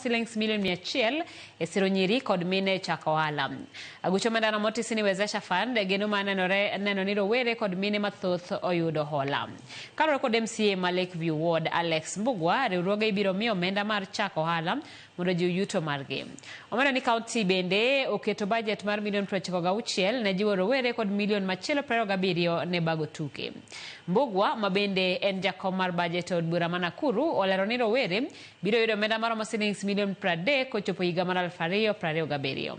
Shillings milion 100 e siro nyiri kod mine e chako ohala. Aguch omendano motisi ni Wezesha Fund geno mar nenore neno ni rowere kod mine mathoth oyudo hola. Kaluwore kod MCA ma Lakeview Ward Alex Mbugua, riwruoge ibiro mi omenda mar chako ohala mondo ojiw yuto margi. Omedo ni kaunti bende oketo bajet mar milion 96 ne jiwo rowere kod milion machielo 27 ne bago tuke. Mbugua ma bende en jakom mar bajet e od bura ma Nakuru olero ni rowere biro yudo omenda maromo silings milion 30 kochopo higa mar 2027.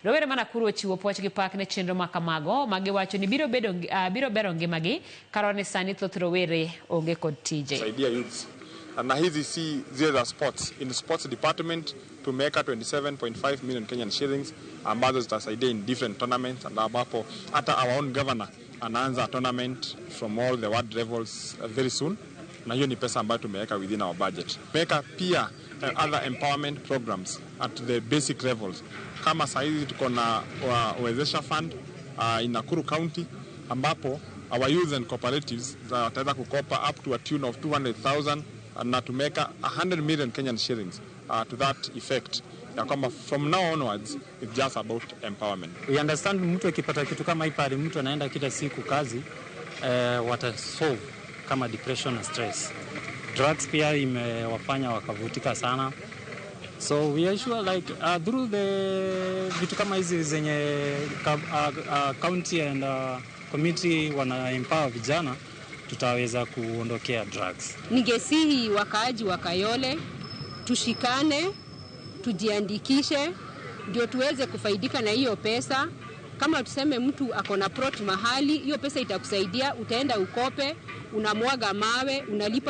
Rowere ma Nakuru ochiwo puoch gi pak ne chenro ma kamago ma giwacho ni biro bedo biro bero ngimagi kaluwore ni sani thoth rowere onge kod tije. Saidia youths na hizi si zile za sports. In sports department tumeweka 27.5 million Kenyan shillings ambazo zitasaidia in different tournaments, and ambapo hata our own governor anaanza tournament from all the ward levels very soon, na hiyo ni pesa ambayo tumeweka within our budget. Tumeweka pia other empowerment programs at the basic levels, kama saa hizi tuko na Wezesha Fund in Nakuru County ambapo our youth and cooperatives wataweza kukopa up to a tune of 200,000 na tumeweka 100 million Kenyan shillings to that effect ya kwamba from now onwards it's just about empowerment. We understand mtu akipata kitu kama hii pale mtu anaenda kila siku kazi wata solve kama depression na stress. Drugs pia imewafanya wakavutika sana. So we are sure like through the vitu kama hizi zenye county and community wana empower vijana, tutaweza kuondokea drugs. Ningesihi wakaaji wa Kayole tushikane, tujiandikishe ndio tuweze kufaidika na hiyo pesa. Kama tuseme mtu ako na plot mahali, hiyo pesa itakusaidia, utaenda ukope, unamwaga mawe, unalipa.